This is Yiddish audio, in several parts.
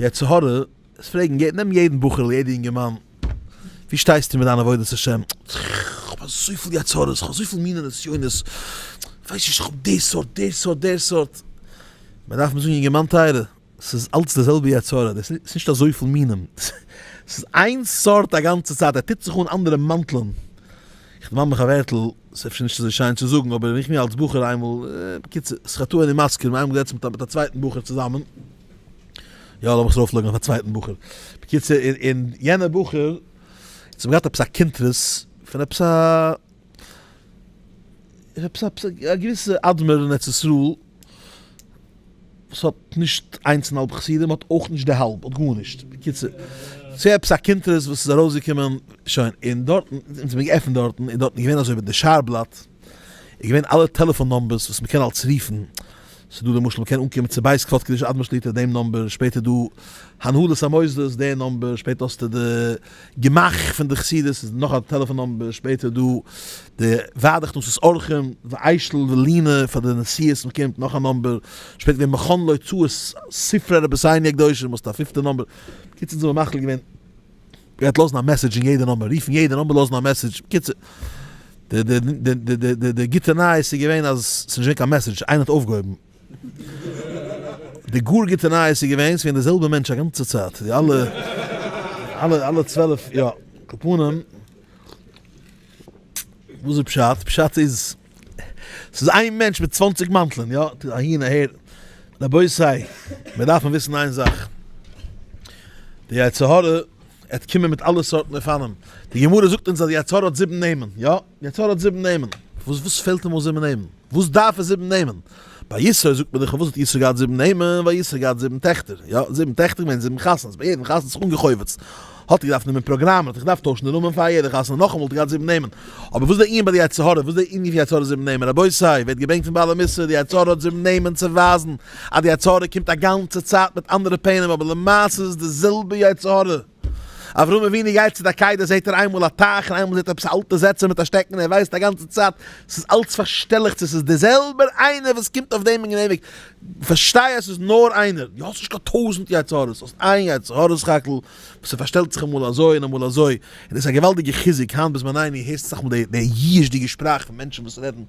די יצר הרע, עס פרעגן יעדן, נעם יעדן בחור'ל, יעדע אינגערמאן, ווי שטייסטו מיט דיין עבודת השם? איך האב אזויפיל יצר הרע'ס, איך האב אזויפיל מיני נסיונות, כ'ווייס נישט, איך האב די סארט, די סארט, די סארט. מען דארף אים זאגן, אינגערמאן טייערע, ס'איז אלץ די זעלבע יצר הרע, דאס איז נישט אזויפיל מינים, ס'איז איין סארט א גאנצע צייט, ער טוט זיך אן אנדערע מאנטלען. איך דערמאן מיך א ווערטל, ס'איז אפשר נישט אזוי שיין צו זאגן, אבער איך מיר אלס בחור איינמאל, בקיצור, ס'חטא אני מזכיר, מיר איינמאל געזעצן מיט א צווייטן בחור צוזאמען, יא לאמיך עס ארויפלייגן אויף א צווייטן בחור, בקיצור, און יענער בחור, אונז האבן געהאט עפעס א קונטרס פון עפעס א, עפעס א געוויסע אדמו"ר אין ארץ ישראל, וואס האט נישט איינס און האלב חסידים, האט אויך נישט די האלב, האט גארנישט, בקיצור, ס'איז עפעס א קונטרס וואס איז ארויסגעקומען, שוין, און דארטן, אונז האבן געעפנט דארטן, און דארטן איז געווען אזוי ווי די שער בלאט, איז געווען אלע טעלעפאן numbers וואס מ'קען אלץ רופן, ס'איז דא למשל מ'קען אנקומען צו בית כבוד קדוש אדמו"ר שליט"א דעם number, שפעטער דא הנהלת המוסדות דער number, שפעטער האסטו די גמ"ח פון די חסידות איז נאך א טעלעפאן number, שפעטער דא די ועד הכנסת אורחים ואשל ולינה פאר די נסיעות מ'קומט נאך א number, שפעטער געווען מכון להוצאת ספרי רבותינו הקדושים האסטו א פיפטע number, בקיצור אונז האבן מחליט געווען גייט לאזן א message אין יעדע number, רופן יעדע number לאזן א message, בקיצור די די די די די די די גוטע נייעס איז געווען אז ס'איז נישט געווען קיין message, איינער האט אויפגעהויבן. די גאר גוטע נייעס איז געווען, ס'איז געווען די זעלבע מענטש א גאנצע צייט, די אלע אלע אלע 12, יא, כל פנים, וואס איז פשט? פשט איז, ס'איז איין מענטש מיט צוואנציג מאנטלען, יא, אהין אהער, רבותי, מיר דארפן וויסן איין זאך, די יצר הרע עט קומען מיט אלע סארטן אופנים, די גמרא זאגט אונז אז די יצר הרע האט זיבן נעמען, יא, די יצר הרע האט זיבן נעמען, וואס וואס פעלט אים אויס זיבן נעמען? וואס דארף ער זיבן נעמען? ביי יתרו זאגט מען דאך פארוואס האט יתרו געהאט זיבן נעמען? ווייל יתרו האט געהאט זיבן טעכטער, יא, זיבן טעכטער געווען זיבן חתונות, ביי יעדן חתונה האט זיך אנגע'חובות'ט, האט ער געדארפט נעמען פראגראמען, האט ער געדארפט טוישן די נאמען פאר יעדע חתונה, נאכאמאל האט ער געהאט זיבן נעמען. אבער וואס איז דער ענין ביי די יצר הרע? וואס איז דער ענין פון יצר הרע זיבן נעמען? רבותי, ווערט געברענגט פון בעלי מוסר, די יצר הרע האט זיבן נעמען צו ווייזן אז די יצר הרע קומט א גאנצע צייט מיט אנדערע פנים, אבער למעשה איז עס די זעלבע יצר הרע. אברהם אבינו גייט צו די עקידה זעט ער איינמאל א טייך און איינמאל זעט ער עפעס א אלטע זעצער מיט א שטעקן און ער ווייסט א גאנצע צייט ס'איז אלץ פארשטעלעכץ עס איז די זעלבער איינער וואס קומט אויף דעם און יענעם וועג, פארשטיי אז ס'איז נאר איינער, דו האסט נישט קיין טויזנט יצר הרע'ס, האסט איין יצר הרע סך הכל וואס ס'פארשטעלט זיך אמאל אזוי און אמאל אזוי, און דאס איז א געוואלדיגע חיזוק, היינט בזמנינו הערסטו אסאך מאל די די ייאוש'דיגע שפראך פון מענטשן וואס רעדן,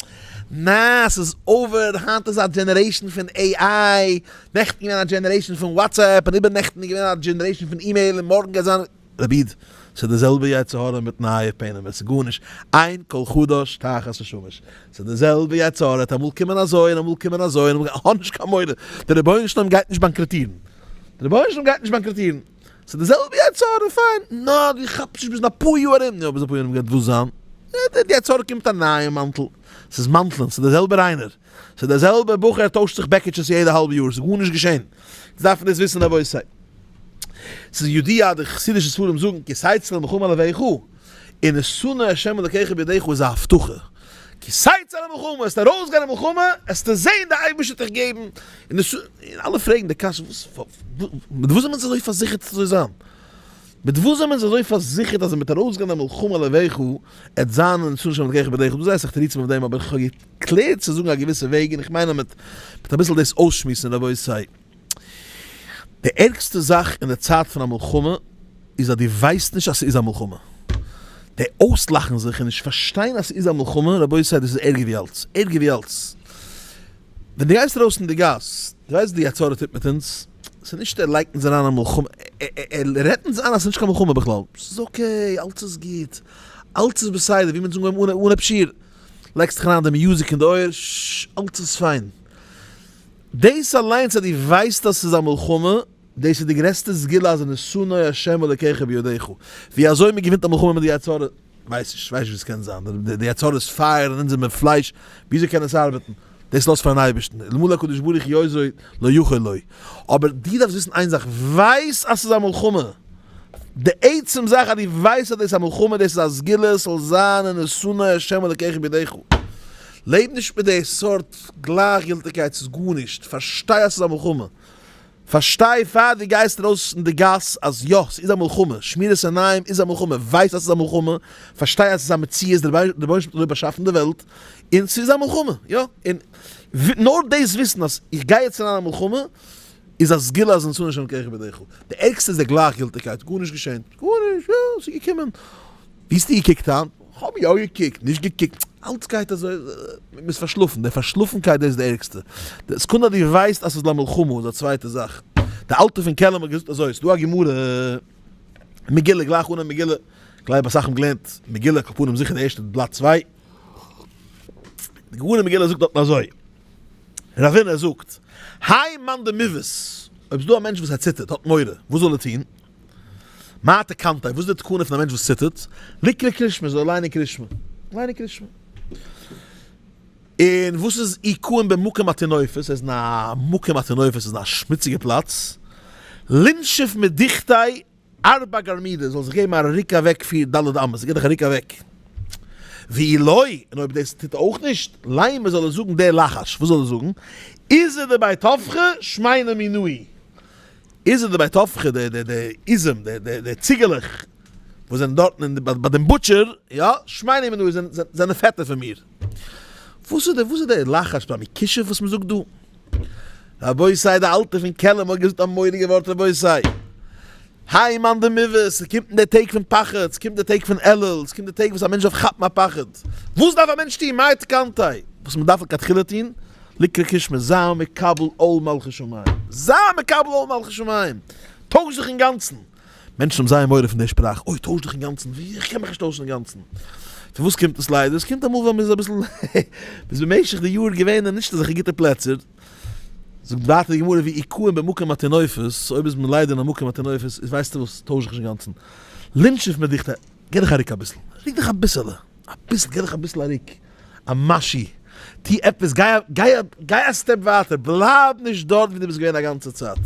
נעה ס'איז over, היינט איז א generation פון AI, נעכטן געווען א generation פון WhatsApp, און איבערנעכטן איז געווען א generation פון אימעיל, און מארגן גייט זיין. רבי איד, ס'איז די זעלבע יצר הרע מיט נייע פענעמער, ס'איז גארנישט אין כל חדש תחת השמש, ס'איז די זעלבע יצר הרע, עט אמאל קומען אזוי און אמאל קומען אזוי און אמאל, האב נישט קיין מורא, דער רבונו של עולם גייט נישט באנקראטירן, דער רבונו של עולם גייט נישט באנקראטירן, ס'איז די זעלבע יצר הרע, פיין, נאר דו כאפסט נישט ביז אין אפאר יאר ארום, יא ביז אפאר יאר ארום גייט וואס זיין? די יצר הרע קומט מיט א נייע מאנטל, ס'איז מאנטלען, ס'איז דער זעלבער איינער. ס'איז דער זעלבער בחור ער טוישט זיך בעקיטשעס יעדע האלב יאר, ס'איז גארנישט געשען. אונז דארפן דאס וויסן רבותי. ס'איז ידוע די חסידישע ספרים זאגן כי תצא למלחמה על אויביך, ונתנו ה' אלקיך בידך איז א הבטחה. כי תצא למלחמה, וועסטו ארויסגיין אין מלחמה, וועסטו זען די אייבערשטער וועט דיך געבן, און אלע פרעגן די קשיא וואס מיט וואס איז מען אזוי פארזיכערט ס'זאל אזוי זיין? מיט וואס זענען זיי אזוי פארזיכערט אז ווען מ'וועט ארויסגיין א מלחמה על אויביך, עט זיין ונתנו ה' אלקיך בידך, דא זייער אסאך תירוצים אויף דעם אבער איך האב געקלערט צו זאגן א געוויסע וועג און איך מיין אז מ'וועט אביסל דאס אויסשמועסן רבותי. די ערגסטע זאך אין די צייט פון א מלחמה איז אז דו ווייסט נישט אז ס'איז א מלחמה. די אויסלאכן זיך און נישט פארשטיין אז ס'איז א מלחמה, רבותי דאס איז ערגער ווי אלץ, ערגער ווי אלץ. ווען דו גייסט ארויס אין די גאס, דו ווייסט וואס די יצר הרע טוט מיט אונז? ס'איז נישט ער לייגט אונז אריין א מלחמה, ער רעדט אונז איין אז ס'איז נישט קיין מלחמה בכלל, ס'איז okay, אלץ איז גוט, אלץ איז בסדר, ווי מ'האט אנגעהויבן אן אפשיר, לייגסט דיך אריין די music אין די אויער, ששש, אלץ איז פיין. דאס אליינס אז דו ווייסט אז ס'איז א מלחמה, דאס איז די גרעסטע סגולה אז ונתנו ה' אלוקיך בידך. ווי אזוי מ'געווינט א מלחמה מיט די יצר הרע, ווייס נישט, ווייס נישט ווי עס קען זיין, די יצר הרע איז פייער און אונז זעמיר פלייש, וויאזוי קען עס ארבעטן? דאס לאז פארן אייבערשטן, אלמלא הקדוש ברוך הוא עוזרו לא יכול לו. אבער דו דארפסט וויסן איין זאך, ווייס אז ס'איז א מלחמה! די עצם זאך אז דו ווייסט אז דאס איז א מלחמה, דאס איז א סגולה, ס'זאל זיין ונתנו ה' אלקיך בידך. לעב נישט מיט די סארט גלייכגילטיגקייט, ס'איז גארנישט, פארשטיי אז ס'איז א מלחמה. פארשטיי פאר דו גייסט ארויס אין די גאס אז יא, ס'איז א מלחמה, שמירת עיניים איז א מלחמה, ווייס אז ס'איז א מלחמה, פארשטיי אז ס'איז א מציאות, דער רבונו של עולם האט אזוי באשאפן די וועלט, און ס'איז א מלחמה, יא, און נאר דאס וויסן אז איך גיי יעצט אריין אין א מלחמה, איז א סגולה אז נתנו השם אלקיך בידך. די ערגסטע איז די גלייכגילטיגקייט, גארנישט געשען, גארנישט, יא, ס'איז געקומען. ווי האסטו געקוקט היינט? כ'האב יא געקוקט, נישט געקוקט, אלץ גייט אזוי, מ'איז פארשלאפן, די פארשלאפנקייט דאס איז די ערגסטע. די סעקונדע אז דו ווייסט אז ס'איז למלחמה איז א צווייטע זאך. די אלטע פון קעלם האט געזאגט אזוי, ס'איז דא א גמרא, מגילה, גלייך אנהייב מגילה, גלייב אסאך האבן געלערנט מגילה, על כל פנים זיכער די ערשטע בלאט צוויי. די גמרא אין מגילה זאגט דארטן אזוי, רבינא זאגט, האי מאן דמיבעית, אויב ס'איז דא א מענטש וואס ער ציטערט, האט מורא, וואס זאל ער טון? מה תקנתיה, וואס איז די תקנה פון א מענטש וואס ציטערט? ליקרי קרישמע, זאל ער ליינען קרישמע. ליינען קרישמע. און וואס איז אי קאים במקום הטינופת, ער איז אין א מקום הטינופת, איז אין א שמוציגע פלאץ, לינשוף מדוכתיה ארבע גרמידי, זאל זיך געבן א ריק אוועק פיר ד' אמות, גיב דיך א ריק אוועק. ואי לא, און אויב דאס טוט ער אויך נישט, לימא זאל ער זאגן די לחש, וואס זאל ער זאגן? עיזא דבי טבחי שמינא מינאי. עיזא דבי טבחי, די די די עיזים, די די די ציגעלעך וואס זענען דארטן אין ביי דעם butcher, יא, שמינא מינאי זענען זענען פעטער פון מיר. וואס איז די וואס איז די לחש ביי מיר כישוף וואס מ'זאגט דא? רבותי די אלטע פון קעלם האט געזאגט א מורא'דיגע ווארט רבותי. האי מאן דמיבעית, ס'קומט אין די טעג פון פחד, ס'קומט די טעג פון אלול, ס'קומט די טעג וואס א מענטש דארף כאפן א פחד. וואס דארף א מענטש טון? מאי תקנתיה? וואס מ'דארף לכתחילה טון? ליקרי קרישמע, זיי מקבל עול מלכות שמים. זיי מקבל עול מלכות שמים! טויש זיך אינגאנצן! מענטשן האבן זייער מורא פון די שפראך, אוי טויש דיך אינגאנצן, ווי איך קען מיך נישט טוישן אינגאנצן. פון וואס קומט עס ליידער? עס קומט אמאל ווען מ'איז אביסל, מ'איז במשך די יאר געווען אין נישט אזעלכע גוטע פלעצער. זאגט ווייטער די גמרא ואי קאים במקום הטינופת, אויב איז מען ליידער אין א מקום הטינופת, איז ווייסטו וואס, טויש דיך נישט אינגאנצן. לינשוף מדוכתיה, גיב דיך א ריק אביסל, ריק דיך אביסעלע, אביסל, גיב דיך אביסל א ריק. א משהו, טו עפעס, גיי גיי גיי א step ווייטער, בלייב נישט דארט ווי דו ביסט געווען א גאנצע צייט.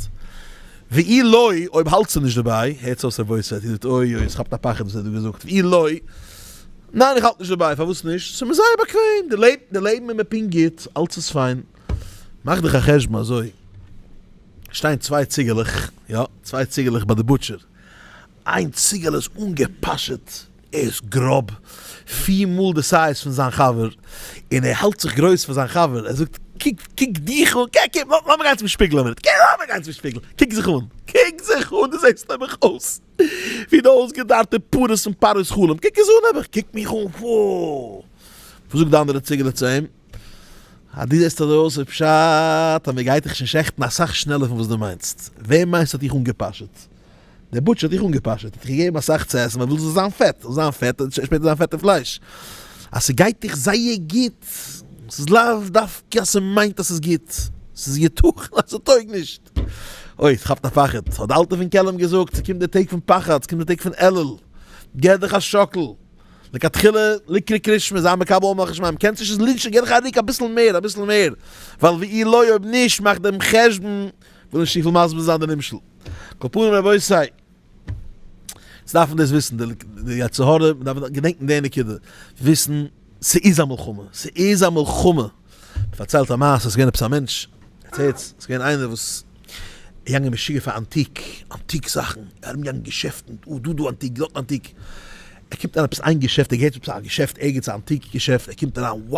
ואי לא, אויב האלטסטו נישט דערביי, הערטס אויס רבותי, איר זאגט אוי אוי, עס כאפט א פחד וואס ער האט דא געזאגט, ואי לא, ניין איך האלט נישט דערביי, פארוואס נישט? ס'איז מיר זייער באקוועם, די לעבן די לעבן איז מיר פונקט גוט, אלץ איז פיין. מאך דיך א חשבון אזוי, שטיין צוויי ציגעלעך, יא, צוויי ציגעלעך ביי די butcher, איין ציגעלע איז אנגעפאשעט, ער איז גראב, פיר מאל די size פון זיין חבר, און ער האלט זיך גרויס פאר זיין חבר, ער זאגט, קוק, קוק דיך אן, קוק, קוק, לאמיר גיין צום שפיגל א מינוט, קוק, לאמיר גיין צום שפיגל, קוק זיך אן, קוק זיך אן, דו זעסט נעבעך אויס ווי די אויסגעדארטע פרות פון פרעה'ס חלום, קוק עס אן נעבעך, קוק מיך אן, פו! וואס זאגט די אנדערע ציגעלע צו אים? אז דו זעסט אזוי אויס איז פשט אז מען גייט דיך שוין שעכטן אסאך שנעלער פון וואס דו מיינסט, ווער מיינסטו האט דיך אנגעפאשעט? דער butcher האט דיך אנגעפאשעט, האט דיך געגעבן אסאך צו עסן ווייל ער וויל זאלסט זיין פעט, זאלסט זיין פעט און שפעטער זיין פעטע פלייש. אז ס'גייט דיך זייער גוט, ס'איז לאו דווקא אז ס'מיינט אז ס'איז גוט, ס'איז יתכן אז ס'טויג נישט. אוי, ס'כאפט א פחד. האט די אלטע פון קעלם געזאגט, ס'קומט די טעג פון פחד, ס'קומט די טעג פון אלול, געב דיך א שאקל, לכתחילה ליקרי קרישמע, זיי מקבל עול מלכות שמים, קענסט נישט איז לינטשן, געב דיך א ריק אביסל מער, אביסל מער, ווייל ואי לא אויב נישט מאך דעם חשבון, וויל נישט צופיל מסביר זיין די נמשל. כל פנים רבותי, אונז דארפן דאס וויסן, די יצר הרע, מען דארף געדענקן די נקודה, וויסן ס'איז א מלחמה, ס'איז א מלחמה. מ'פארציילט א מעשה, ס'איז געווען עפעס א מענטש, ערציילט, ס'איז געווען איינער וואס איז געגאנגען משוגע פאר אנטיק, אנטיק זאכן, ארומגעגאנגען געשעפטן, דא דא דא אנטיק, דארט אנטיק, ער קומט אריין עפעס איין געשעפט, ער געהערט עפעס א געשעפט ערגעץ א אנטיק געשעפט, ער קומט אריין, wow!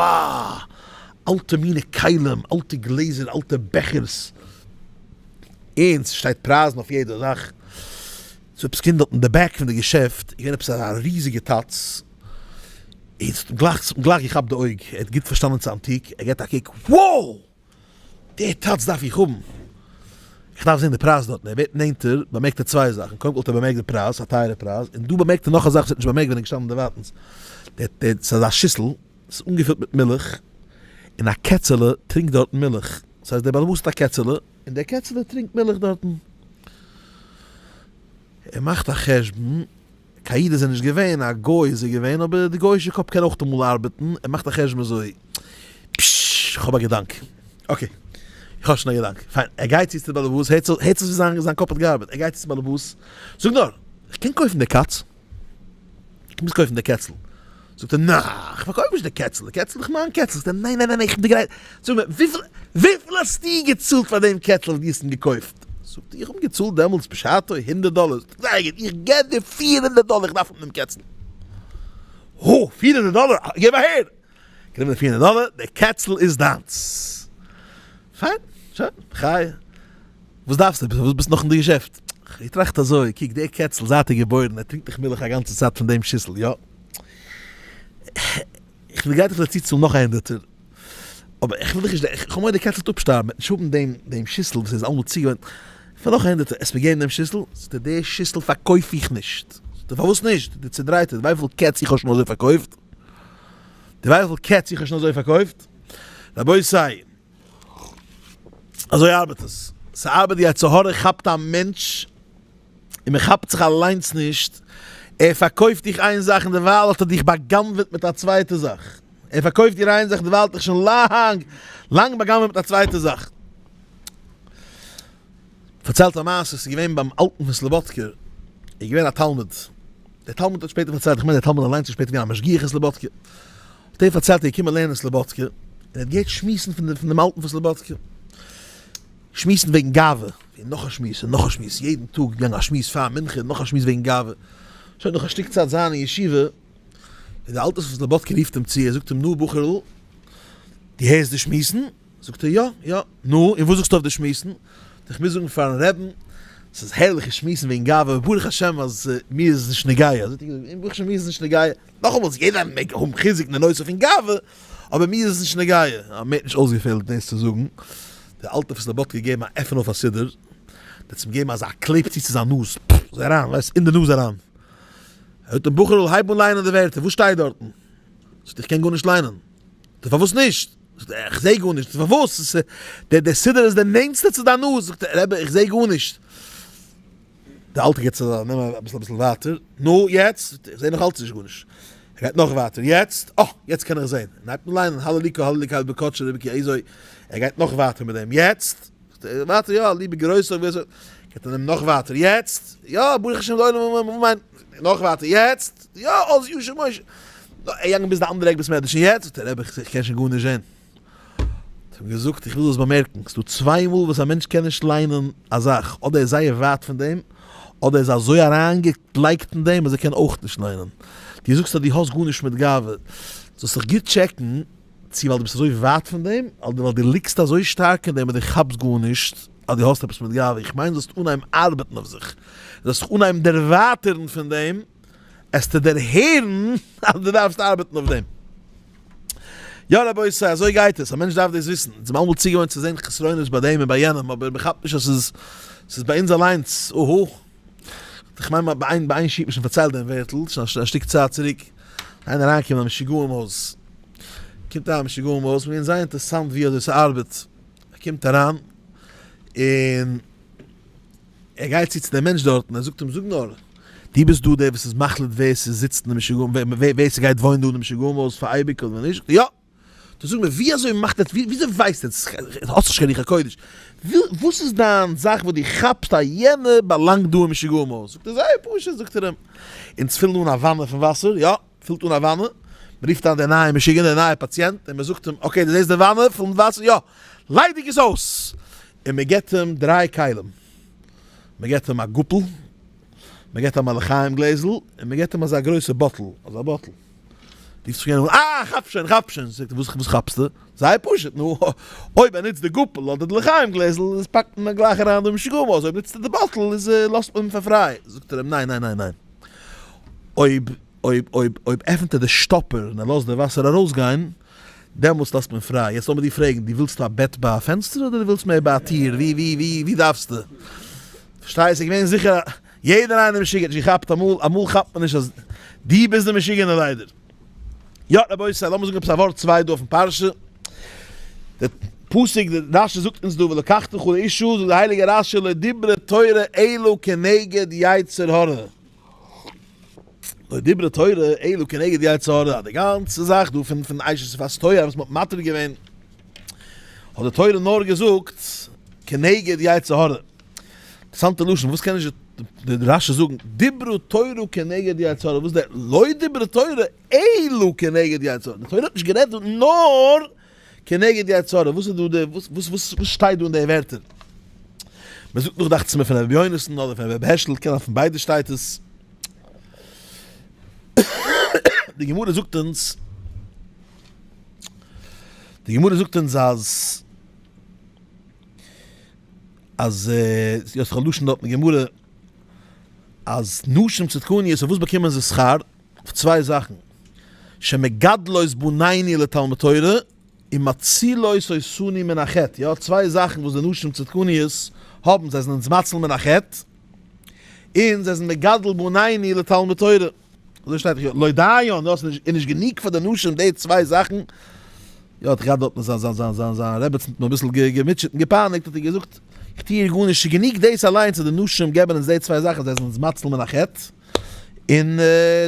אלטע מינע כלים, אלטע גלעזער, אלטע בעכערס, און ס'שטייט פרייזן אויף יעדע זאך, ס'איז עפעס קינד דארט אין די back פון די געשעפט, איז געווען עפעס א ריזיגע טאץ, און ס'האט אים גלייך, ס'האט אים גלייך געכאפט די אויג, ער האט גוט פארשטאנען צו אנטיק, ער געבט א קוק, wow! די טאץ דארף איך האבן! איך דארף זען די פרייז דארטן, ער ווערט נענטער, באמערקט ער צוויי זאכן, קודם כל האט ער באמערקט די פרייז, א טייערע פרייז, און דא באמערקט ער נאך א זאך וואס ער האט נישט באמערקט ווען ער איז געשטאנען דערווייטענס, ס'איז אזא שיסל, ס'איז אנגעפילט מיט מילך, און א קעצעלע טרינקט דארטן מילך, ס'הייסט דער בעל הבית האט א קעצעלע, און דער קעצעלע טרינקט מילך דארטן. ער מאכט א חשבון, קיין איד איז ער נישט געווען, א גוי איז ער געווען, אבער די גוי'אישע קאפ קען אויך אמאל ארבעטן, ער מאכט א חשבון אזוי, פששש, איך האב א געדאנק, okay, איך האב שוין א געדאנק, פיין, ער גייט צו צום בעל הבית, הערטס אויס ווי זיין קאפ האט געארבעט, ער גייט צו צום בעל הבית, זאג נאר, איך קען קויפן די קאץ? איך מוז קויפן די קעצל. זאגט ער, נעה, איך פארקויף נישט די קעצל, די קעצל איז דאך מיין קעצל. זאגט ער, ניין, ניין, ניין, איך בין דיר גרייט, זאג מיר, וויפיל, וויפיל האסטו געצאלט פאר דעם קעצל וואס דו האסט אים געקויפט? זאגט ער, איך האב אים געצאלט דעמאלטס בשעתו הונדערט דאלער. זאגט ער, זייער גוט, איך געב דיר 400 דאלער, איך דארף האבן דעם קעצל. הא, 400 דאלער? געב אהער! גענומען די 400 דאלער, די קעצל איז דיינס. פיין, שוין, חי. וואס דארפסטו? וואס ביסט נאך אין די געשעפט? איך טראכט אזוי, קוק דער קעצל זייט ער געבוירן ער טרינקט דאך מילך א גאנצע צייט פון דעם שיסל, יא? איך בין גרייט אפילו צו צאלן נאך א הונדערטער, אבער איך וויל דאך נישט, איך האב מורא דער קעצל וועט אפשטארבן, וועט נישט האבן דעם דעם שיסל וואס ער איז אלעמאל צוגעוואוינט, פאר נאך א הונדערטער, עסט מיר געבן דעם שיסל? זאגט ער, די שיסל פארקויף איך נישט. זאגט ער, פארוואס נישט? דו צודרייטער, וויפיל קעץ איך האב שוין אזוי פארקויפט? דו ווייסט וויפיל קעץ איך האב שוין אזוי פארקויפט? רבותי! אזוי ארבעט עס. ס'ארבעט די יצר הרע כאפט א מענטש און מען כאפט זיך אליינס נישט, ער פארקויפט דיך איין זאך און דערווייל האט ער דיך בא'גנב'עט מיט א צווייטע זאך, ער פארקויפט דיר איין זאך דערווייל האט ער דיך שוין לאנג לאנג בא'גנב'עט מיט א צווייטע זאך. פארציילט א מעשה, ס'איז געווען ביים אלטן פון סלאבאדקע, איז געווען א תלמיד, דער תלמיד האט שפעטער פארציילט, איך מיין דער תלמיד אליינס איז שפעטער געווען א משגיח אין סלאבאדקע, האט ער פארציילט ער איז געקומען לערנען אין סלאבאדקע, און ער האט געהערט שמועסן פון דעם אלטן פון סלאבאדקע, שמועסן וועגן גאווה, און נאך א שמועס און נאך א שמועס, יעדן טאג געגאנגען א שמועס פאר מנחה, נאך א שמועס וועגן גאווה, שוין נאך א שטיק צייט זיין אין ישיבה, און דער אלטער פון סלאבאדקע רופט אים צו, ער זאגט אים, נו בחור'ל, דו הערסט די שמועסן? זאגט ער, יא, יא, נו, און וואס זאגסטו אויף די שמועסן? איך מוז זאגן פארן רעבן, ס'איז הערליכע שמועסן וועגן גאווה, ברוך השם אז מיר איז עס נישט נוגע, אזוי האט ער געזאגט, ברוך השם מיר איז עס נישט נוגע, נאכאמאל, יעדער מעג האבן חיזוק אין די נושא פון גאווה, אבער מיר איז עס נישט נוגע, מיר האט נישט אויסגעפעלט דאס צו זאגן, דער אלטער פון סלאבאדקע געגעבן א עפען אויף א סידור, דער האט אים געגעבן אזא קלעפ צו צו זיין נאז, אזוי אריין, ווייסט, אין די נאז אריין, ער זאגט אים, בחור'ל הייב אן ליינען די ווערטער, וואס שטייט דארטן? זאגט ער, איך קען גארנישט ליינען. זאגט ער, פארוואס נישט? זאגט ער, איך זע גארנישט. זאגט ער, פארוואס? דער דער סידור איז דער נענטסטע צו דיין נאז. זאגט ער, רבי, איך זע גארנישט. דער אלטער געבט זיך א נעם אביסל אביסל ווייטער, נו, יעצט? זאגט ער, איך זע נאך אלץ נישט גארנישט. ער גייט נאך ווייטער, יעצט? אה, יעצט קען איך זען. און הייבט אן ליינען, הללוקה הללוקה הלל בקדשו רבי כי איזוי. ער גייט נאך ווייטער מיט דעם, יעצט? ווייטער יא, ליבע גרויסע ווער זאגט, גייט ער נאך ווייטער, יעצט, יא, ברוך השם לעולם אמן, נאך ווייטער, יעצט, יא, אז ישיר משה, ער געגאנגען ביז די אנדערע עק בית מדרש, און יעצט, זאגט ער, רבי איך קען שוין גארנישט זען, האט אים געזאגט, איך וויל זאלסט באמערקן, ס'דא צוויי מאל וואס א מענטש קען נישט ליינען א זאך, אדער ער איז זייער ווייט פון דעם, אדער ער איז אזוי אריינגעלייגט אין דעם אז ער קען אויך נישט ליינען, דו זאגסט אז דו האסט גארנישט מיט גאווה, זאלסט זיך גוט טשעקן, צו ווייל דו ביסט אזוי ווייט פון דעם, אדער ווייל דו ליגסט אזוי שטארק אין דעם אז דו כאפסט גארנישט אז דו האסט עפעס מיט גאווה, איך מיין זאלסט אנהייבן ארבעטן אויף זיך, זאלסט זיך אנהייבן דערווייטערן פון דעם, עסטו דערהערן אז דו דארפסט ארבעטן אויף דעם. יא רבותי, אזוי גייט עס, א מענטש דארף דאס וויסן, אונז זעמיר אלעמאל צוגעוואוינט צו זען חסרונות ביי דעם און ביי יענעם, אבער מען כאפט נישט אז ס'איז ס'איז ביי אונז אליינס, אהא, איך מיין ביי איין ביי איין שיעור האט מען שוין פארציילט דעם ווערטל, שוין א שטיק צייט צוריק, איינער אריינגעקומען אין א משוגעים הויז, קומט אריין אין משוגעים הויז, מיר געווען זייער אינטערעסאנט ווי אזוי ס'ארבעט, ער קומט אריין און ער גייט צו צו דעם מענטש דארטן, ער זאגט אים, זאג נאר, דו ביסט דא דער וואס איז מחליט ווער ס'זיצט אין די משוגעים, ווער ס'גייט וואוינען דא אין די משוגעים הויז פאר אייביג אדער נישט? יא! טא זאג מיר, ווי אזוי מאכט עטס, ווי אזוי ווייסט עטס, האסט נישט קיין רוח הקודש, וואס איז דיין זאך וואס דו כאפסט אז יענער באלאנגט דא אין משוגעים הויז? זאגט ער, זייער פשוט, זאגט ער אים, אונז פילן אן א וואנע פון וואסער, יא, פילט אן א וואנע, מען רופט אן דער נייער משוגענער, דער נייער פאציענט, און מען זאגט אים, okay, דו זעסט די וואנע פול מיט וואסער? יא, ליידיג עס אויס! און מען געבט אים דריי כלים, מען געבט אים א גאפל, מען געבט אים א לחיים גלעזל, און מען געבט אים אזא גרויסע bottle, אזא bottle. רופט זיך יענער אן, אה, כאפ שוין, כאפ שוין. זאגט ער, וואס וואס כאפסטו? זייער פשוט, נו, אויב ער נוצט די גאפל אדער די לחיים גלעזל, איז פאקט מען גלייך אריין די משוגעים הויז, אויב נוצט ער די bottle, איז לאזט מען אים פאר פריי. זאגט ער אים, ניין, ניין, ניין, ניין. אויב, אויב, אויב, אויב עפנט ער די שטאפער און ער לאזט די וואסער ארויסגיין, דעמאלטס לאזט מען פריי. יעצט לאמיר דיר פרעגן, דו ווילסט א בעט ביי א פענסטער אדער דו ווילסט מער ביי א טיר? ווי, ווי, ווי, ווי דארפסטו? פארשטייסט? איז געווען זיכער יעדער איינער משוגע האט נישט געכאפט אמאל, אמאל כאפט מען נישט אז דו ביסט די משוגענער ליידער. יא רבותי לאמיר זאגן עפעס א ווארט צוויי דא אויפן פרשה. די פסוק די רשי זאגט אונז דא ולקחתך לאשה זאגט די הייליגע רשי לא דיברה תורה אלא כנגד יצר הרע. לא דיברה תורה אלא כנגד יצר הרע. די גאנצע זאך דא פון פון אשת יפת תואר וואס מ'האט מתיר געווען האט די תורה נאר געזאגט כנגד יצר הרע. אינטערעסאנטע לשון, וואס קען נישט די רשי זאגן דיברה תורה כנגד יצר הרע, וואס דער לא דיברה תורה אלא כנגד יצר הרע, די תורה האט נישט גערעדט דא נאר כנגד יצר הרע, וואס איז דא די, וואס וואס וואס שטייט דא אין די ווערטער? מען זאגט נאך דאכט זיך מיר פון רבי יונתן אדער פון רבי הערשל, קען זיין פון ביידע שטייט עס. די גמרא זאגט אונז, די גמרא זאגט אונז אז. אז יא ס'איז א לשון דארט אין גמרא אז נשים צדקניות אויף וואס באקומען זיי שכר? אויף צוויי זאכן, שמגדלות בנינו לתלמוד תורה ומצילות אותנו מן החטא, יא צוויי זאכן וואס די נשים צדקניות האבן, זיי זענען אונז מציל מן החטא, און זיי זענען מגדל בנינו לתלמוד תורה. אזוי שטייט דאך יא, לא דיין, יא ס'איז נישט גענוג פאר די נשים די צוויי זאכן, יא האט געהאט דארטן זיין זיין זיין זיין זיין רעבעצן האט אים אביסל געמוטשעט און געפייניגט האט ער געזאגט איך טוה איר גארנישט ס'איז גענוג דאס אליינס אז די נשים געבן אונז די צוויי זאכן זיי זענען אונז מציל מן החטא און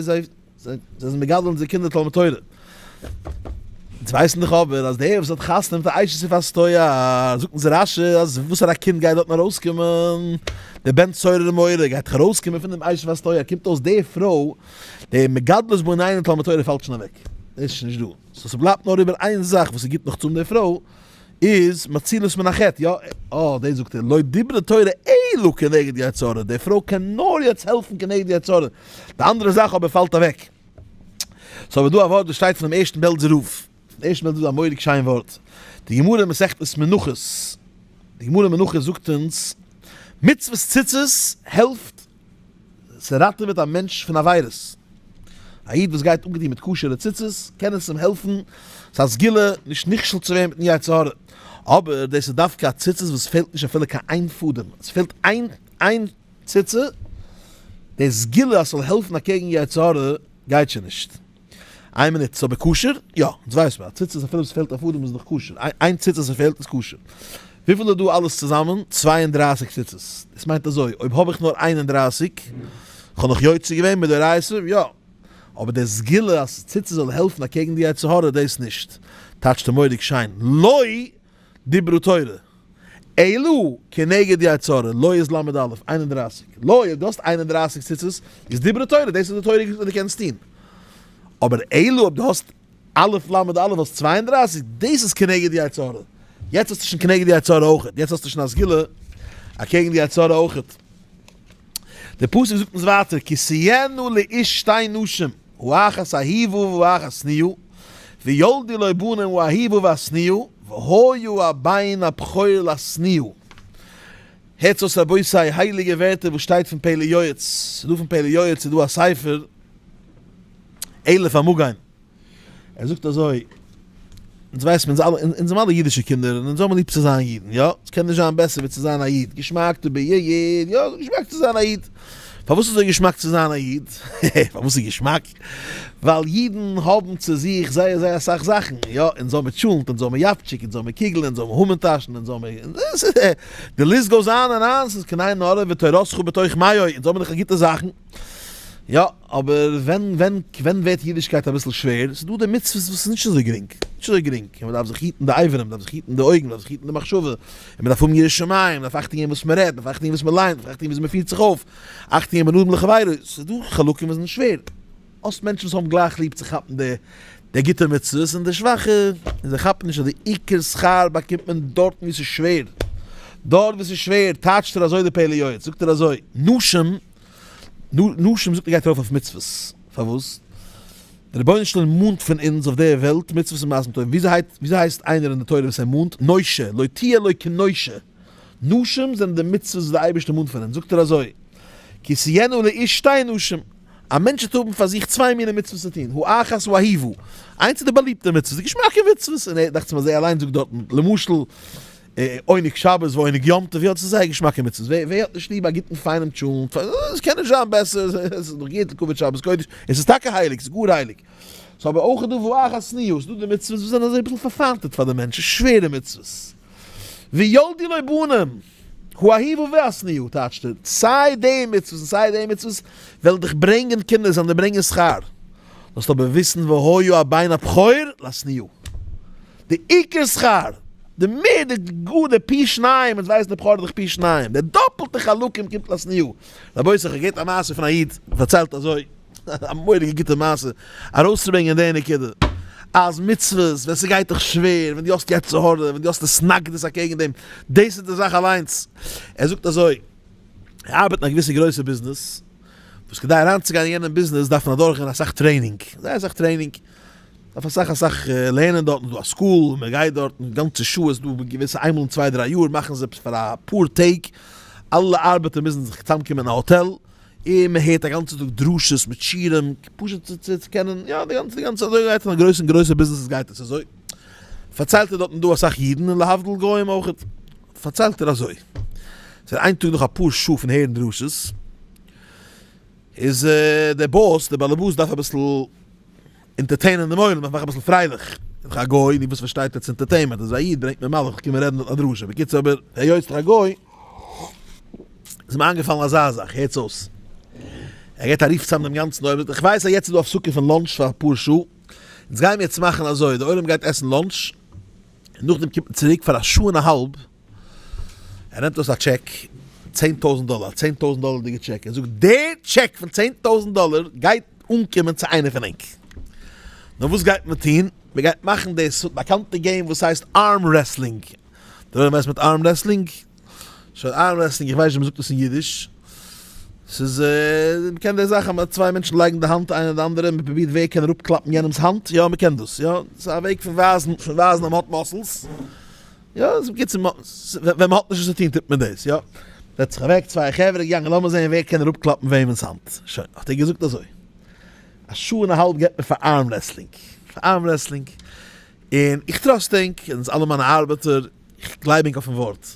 זיי זיי זענען מגדל אונזער קינדער תלמוד תורה. אונז ווייסן דאך אבער אז דער וואס האט חתונה מיט א אשת יפת תואר, זאגט אונז רשי אז וואסערע א קינד גייט דארטן ארויסקומען? דער בן סורר ומורה גייט דאך ארויסקומען פון דעם אשת יפת תואר, קומט אויס די פרוי, די מגדלת בנינו תלמוד תורה פאלט שוין אוועק, דאס איז שוין נישט דא, so ס'בלייבט נאר איבער איין זאך וואס ס'גיבט נאך צו די פרוי, איז מצילות מן החטא, יא, אה, דאס זאגט ער, לא דיברה תורה אלא כנגד יצר הרע, די פרוי קען נאר יעצט העלפן כנגד יצר הרע, די אנדערע זאך אבער פאלט אוועק. ס'איז אבער דא א ווארט וואס שטייט פונעם ערשטן בעלזער רב, פון ערשטן בעלזער רב א מורא'דיג שיין ווארט, די גמרא אין מסכת מנחות, די גמרא אין מנחות זאגט אונז, מצוות ציצית העלפט, ס'ראטעוועט א מענטש פון עבירות, א איד וואס גייט אנגעטון מיט כשר'ע ציצית קען עס אים העלפן, ס'איז א סגולה נישט נכשל צו ווערן מיטן יצר הרע, אבער דאס איז דווקא א ציצית וואס פעלט נישט אפילו קיין איין פאדעם, עס פעלט איין איין ציצית, די סגולה אז ס'זאל העלפן אקעגן יצר הרע גייט שוין נישט. איין מינוט, ס'איז אבער כשר? יא, אונז ווייסט מען, א ציצית אפילו עס פעלט א פאדעם איז נאך כשר, איין ציצית ס'פעלט איז כשר. וויפיל איז דא אלעס צוזאמען? 32 ציצית. דאס מיינט אזוי, אויב האב איך נאר 31, כ'האב נאך יוצא געווען מדאורייתא, יא. אבער די סגולה אז ציצית זאל העלפן אקעגן די יצר הרע, דאס נישט. טייטשט ער מורא'דיג שיין, לא דיברה תורה, אלא כנגד יצר הרע, לא איז ל' א', 31. לא, אויב דו האסט 31 ציצית, איז דיברה תורה, דאס איז די תורה וואס דו קענסט טון. אבער אלא אויב דו האסט א' ל' א' האסט 32, דאס איז כנגד יצר הרע. יעצט האסטו שוין כנגד יצר הרע אויכעט, יעצט האסטו שוין א סגולה אקעגן די יצר הרע אויכעט. די פסוק זאגט אונז ווייטער, כי תהיינה לאיש שתי נשים, האחת אהובה והאחת שנואה, וילדו לו בנים האהובה והשנואה, והיה הבן הבכור לשנואה. הערטס אויס רבותי, הייליגע ווערטער וואס שטייט פון פלא יועץ, ס'איז דא פון פלא יועץ איז דא א ספר אלף המגן, ער זאגט אזוי, אונז ווייסן אונז אלע, אונז זענען אלע אידישע קינדער און אונז האבן ליב צו זיין אידן, יא? עס קען נישט זיין בעסער ווי צו זיין א איד, געשמאק to be a איד, יא, געשמאק צו זיין א איד. פארוואס איז אזוי געשמאק צו זיין א איד? פארוואס איז געשמאק? ווייל אידן האבן צו זיך זייער זייער אסאך זאכן, יא, אונז האבן טשולנט, אונז האבן יאפטשיק, אונז האבן קוגל, אונז האבן המן טאשן, אונז האבן, די list goes on and on, ס'איז קיין עין הרע ותורתך בתוך מעי, אונז האבן דאך גוטע זאכן. יא, אבער ווען ווען ווען ווערט אידישקייט אביסל שווער? ס'איז דא די מצוות וואס איז נישט אזוי גרינג, נישט אזוי גרינג, און מ'דארף זיך היטן די אברים, מ'דארף זיך היטן די אויגן, מ'דארף זיך היטן די מחשבה, און מ'דארף האבן יראת שמים, מ'דארף אכטונג געבן וואס מ'רעדט, מ'דארף אכטונג געבן וואס מ'ליינט, מ'דארף אכטונג געבן ווי מ'פירט זיך אויף, אכטונג געבן בין אדם לחבירו, ס'איז דא חלקים וואס זענען שווער. האסט מענטשן וואס האבן גלייך ליב צו כאפן די די גוטע מצוות און די שוואכע, און זיי כאפן נישט אז די עיקר שכר באקומט מען דארטן וואו ס'איז שווער, דארט וואו ס'איז שווער, טייטשט ער אזוי די פלא יועץ, זאגט ער אזוי, נשים, נשים זאגט ער גייט ארויף אויף מצוות, פארוואס? דער רבונו של עולם מאנט פון אונז אויף דער וועלט מצוות און מעשים טובים, וויאזוי הייסט איינער אין די תורה וואס ער מאנט? נושה, לא תהיה לו כנושה, נשים זענען די מצוות וואס דער אייבערשטער מאנט פון אונז, זאגט ער אזוי, כי תהיינה לאיש שתי נשים, א מענטש וועט האבן פאר זיך צוויי מיני מצוות צו טון, האחת האהובה, איינס איז די באליבטע מצוות, די געשמאקע מצוות, און ער דאכט זיך מיר אז ער אליינס זאגט דארטן, למשל, עונג שבת ועונג יום טוב, יא דאס איז זייער געשמאקע מצוות, ווער ווער האט נישט ליב א גוטן פיינעם טשולנט, עס קען נישט זיין בעסער, עס איז דאך גוט לכבוד שבת קודש, עס איז טאקע הייליג, עס איז גאר הייליג, ס'איז אבער אויך דא והאחת השנואה, ס'איז דא די מצוות וואס זענען אזוי אביסל פארפיינטעט פאר די מענטשן, שווערע מצוות, וילדו לו בנים, האהובה והשנואה, טייטשט ער, סיי די מצוות און סיי די מצוות וועלן דיך ברענגען קינדער, זיי וועלן דיר ברענגען שכר, זאלסט אבער וויסן והיה הבן הבכור לשנואה. די עיקר שכר, די מער די גאר די פי שניים, אונז ווייסן די בכור איז דאך פי שניים, די דאפלטע חלקים קומט לשנואה. רבותי איך האב געהערט א מעשה פון א איד, פארציילט אזוי, א מורא'דיגע גוטע מעשה, ארויסצוברענגען די נקודה, אז מצוות ווען ס'גייט דיך שווער, ווען דו האסט יצר הרע, ווען דו האסט התנגדות אקעגן דעם, דאס איז די זאך אליינס. ער זאגט אזוי, ער ארבעט אין א געוויסע גרויסע ביזנעס, וואס כדי אריינצוגיין אין יענעם ביזנעס דארף מען אדורכגיין אסאך training, זייער אסאך training. דארף אסאך אסאך לערנען דארטן, ס'דא א school, מען גייט דארטן גאנצע שעות, דא געוויסע איינמאל אין צוויי דריי יאר מאכן זיי עפעס פאר אפאר טעג, אלע ארבעטער מוזן זיך צוזאמקומען אין א האטעל, און מען הערט א גאנצע טאג דרשות מיט שיעורים, פשוט צו קענען, יא די גאנצע די גאנצע אזוי גייט עס אין א גרויסן גרויסע ביזנעסעס גייט עס אזוי. פארציילט ער דארטן דא אסאך אידן און להבדיל גוים אויכעט, פארציילט ער אזוי, ס'איז איין טאג נאך אפאר שעה פון הערן דרשות, איז דער boss, דער באלעבאס דארף אביסל entertain ען דעם עולם, דארף מאכן אביסל פרייליך, איז דאך א גוי, נו וואס פארשטייט ער צו entertainment, איז א איד ברענגט מען מלאך קומען רעדן א דרשה, בקיצור אבער היות דאך א גוי, איז אים איינגעפאלן אזא זאך, הערטס אויס, ער געבט א רוף צאם דעם גאנצן עולם, זאגט איך ווייס אז יעצט איז דא הפסקה פון lunch פאר אפאר שעה, אונז גיימיר יעצט מאכן אזוי, די עולם גייט עסן lunch, און נאכדעם קומט מען צוריק פאר א שעה און א האלב, ער נעמט אויס א טשעק, 10,000 דאלער, א 10,000 דאלערדיגע טשעק, ער זאגט די טשעק פון 10,000 דאלער גייט אנקומען צו איינער פון ענק. נאר וואס גייט מען טון? מען גייט מאכן די באקאנטע game וואס הייסט arm wrestling. דער עולם ווייסט מיט arm wrestling? שוין arm wrestling, איך ווייס נישט ווי מען זאגט עס אין אידיש. ס'איז, מען קען די זאך אז צוויי מענטשן לייגן די האנט איינער די אנדערע, מען פרובירט ווער קען אראפקלאפן יענעמ'ס האנט, יא מען קען דאס, יא, ס'איז א וועג פון ווייזן, פון ווייזן אז מען האט muscles. יא, ס'איז בקיצור, ווען מען האט נישט וואס צו טון טוט מען דאס, יא. זעצט זיך אוועק צוויי חברה געגאנגען לאמיר זען ווער קען אראפקלאפן וועמענס האנט. שוין, האט ער געזאגט אזוי, א שעה און א האלב געבט מען פאר arm wrestling, פאר arm wrestling, און איך trust ענק, און אלע מיינע ארבעטער, איך גלייב ענק אויפן ווארט.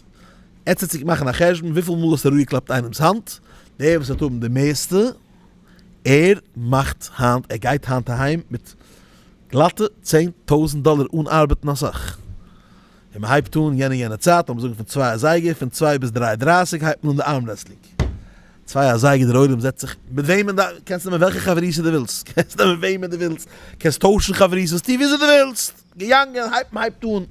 עטס וועט זיך מאכן א חשבון וויפיל מאל האסטו אראפגעקלאפט איינעמס האנט, דער וואס וועט האבן די מערסטע, ער מאכט היינט, ער גייט היינט אהיים מיט גלאטע 10,000 דאלער אן ארבעטן אסאך. און מען הייבט אן יענע יענע צייט, לאמיר זאגן פון צוויי אזייגער, פון צוויי ביז דריי דרייסיג הייבט מען אן די arm wrestling. צוויי אזייגער דער עולם זעצט זיך, מיט וועמען די, קענסט נעמען וועלכע חברותא דו ווילסט, קענסט נעמען וועמען דו ווילסט, קענסט טוישן חברותות, טו וויאזוי דו ווילסט, געגאנגען, הייבט מען הייבט אן,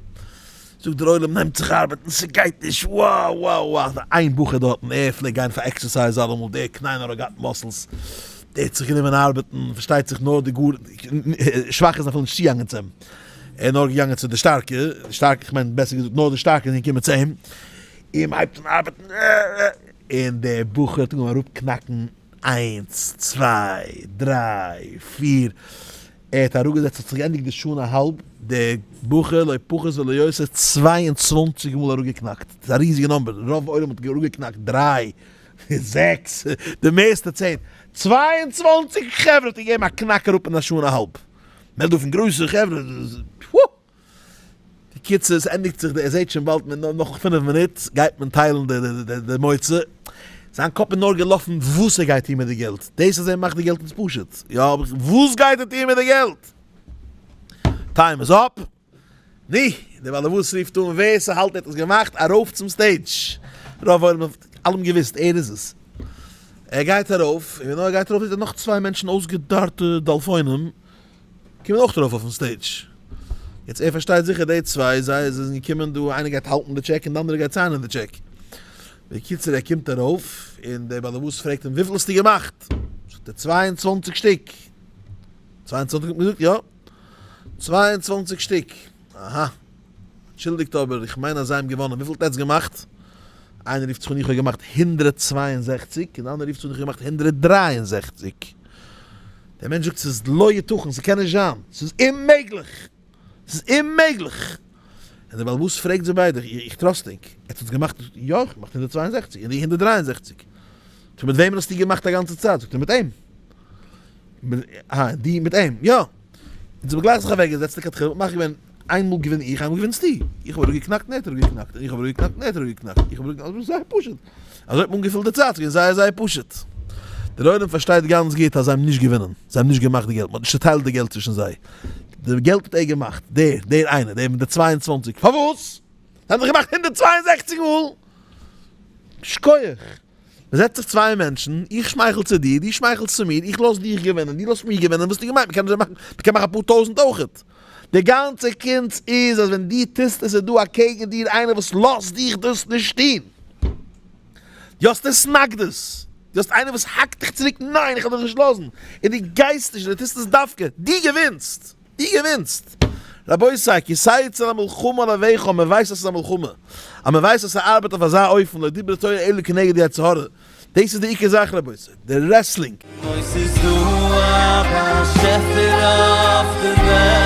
זאגט דער עולם נעמט זיך ארבעטן, ס'גייט נישט, wow wow wow, איין בחור דארטן, ער פלעגט גיין פאר exercise אלעמאל, דער קליינער האט געהאט muscles, דער האט זיך גענומען ארבעטן, פארשטייט זיך נאר די גאר שוואכע זענען אפילו נישט צוגעגאנגען צו אים, ער איז נאר געגאנגען צו די שטארקע, די שטארקע, כ'מיין בעסער געזאגט נאר די שטארקע זענען געקומען צו אים, און מ'הייבט אן ארבעטן, און דער בחור האט אנגעהויבן אראפקנאקן איינס, צוויי, דריי, פיר, ער האט אראפגעזעצט, האט זיך געענדיגט די שעה און א האלב, דער בחור לא פחות ולא יותר 22 מאל אראפגעקנאקט, דאס איז א ריזיגע number, רוב עולם האט אראפגעקנאקט דריי, זעקס, די מערסטע צען, 22 חברה האט ער געגעבן א קנאק אראפ אין א שעה און א האלב, מען רעדט דא פון גרויסע חברה, בקיצור עס ענדיגט זיך, ער זעט שוין באלד נאך פינף מינוט גייט מען טיילן די מוצא, זיין קאפ איז נאר געלאפן וואס ער גייט טון מיט די געלט, דאס אז ער מאכט די געלט איז פשוט, יא אבער וואס גייט ער טון מיט די געלט? time איז up, נו, דער באלעבאס רופט אן ווער ס'האלט ער האט עס געמאכט ארויף צום stage, רוב עולם האט אלעם געוויסט ער איז עס, ער גייט ארויף, און ווי נאר ער גייט ארויף זעט ער נאך צוויי מענטשן אויסגעדארטע דלפונים, קומען אויך ארויף אויפן stage. יעצט ער פארשטייט זיכער די צוויי, זיי זענען געקומען דא, איינער גייט האלטן די טשעק און די אנדערע גייט sign ען די טשעק. בקיצור ער קומט ארויף און דער באלעבאס פרעגט אים וויפיל האסטו געמאכט? זאגט ער 22 שטיק. 22 האט מען געזאגט? יא. 22 שטיק. אהא. אנטשולדיגט אבער איך מיין אז זיי האבן געוואנען. וויפיל האט עטץ געמאכט? איינער רופט זיך אן איך האב געמאכט 162 און די אנדערע רופט זיך אן איך האב געמאכט 163. דער מענטש זאגט ס'איז לא יתכן, ס'קען נישט זיין, ס'איז אוממעגליך, ס'איז אוממעגליך. און דער בעל הבית פרעגט זיי ביידע, איך trust ענק, עטס האטס געמאכט, יא איך האב געמאכט 162, און דו 163. טא מיט וועמען האסטו געמאכט א גאנצע צייט? זאגט ער מיט אים. אה, דו מיט אים, יא. אונז האבן גלייך זיך אוועקגעזעצט לכתחילה, מ'האט מאכט געווען, איינמאל געווין איך, איינמאל געווינסטו. איך האב אראפגעקנאקט און ער האט אראפגעקנאקט, און איך האב אראפגעקנאקט און ער האט אראפגעקנאקט, איך האב אראפגעקנאקט, זייער פשוט. אזוי האט מען אנגעפילט די צייט, ס'איז געווען זייער זייער פשוט. דער עולם פארשטייט גאנץ גוט אז זיי האבן נישט געווינען, זיי האבן נישט געמאכט די געלט, מען האט נישט צוטיילט די געלט צווישן זיי. די געלט האט ער געמאכט, דער, דער איינער, דער מיט די 22. פארוואס? זיי האבן דאך געמאכט 162 מאל! שכוח! מען זעצט זיך צוויי מענטשן, איך שמייכל צו דיר, דו שמייכלסט צו מיר, איך לאז דיך געווינען, דו לאזט מיר געווינען, וואס האסטו געמיינט? מען קען אזוי מאכן, מען קען מאכן אפאר טויזנט אויכעט. די גאנצע קונץ איז אז ווען דו טוסט עס איז דא אקעגן דיר איינער וואס לאזט דיך דאס נישט טון. דו האסט התנגדות, דו האסט איינער וואס האקט דיך צוריק, ניין איך וועל דיך נישט לאזן, און דו גייסט נישט און דו טוסט עס דווקא, דו געווינסט, דו געווינסט. רבותי, כי תצא למלחמה על אויביך, מען ווייסט אז ס'איז א מלחמה, אז מען ווייסט אז ס'ארבעט אויף אזא אופן, לא דיברה תורה אלא כנגד יצר הרע, דאס איז די עיקר זאך רבותי, די wrestling. אוי ס'איז דא א באשעפער אויף די וועלט.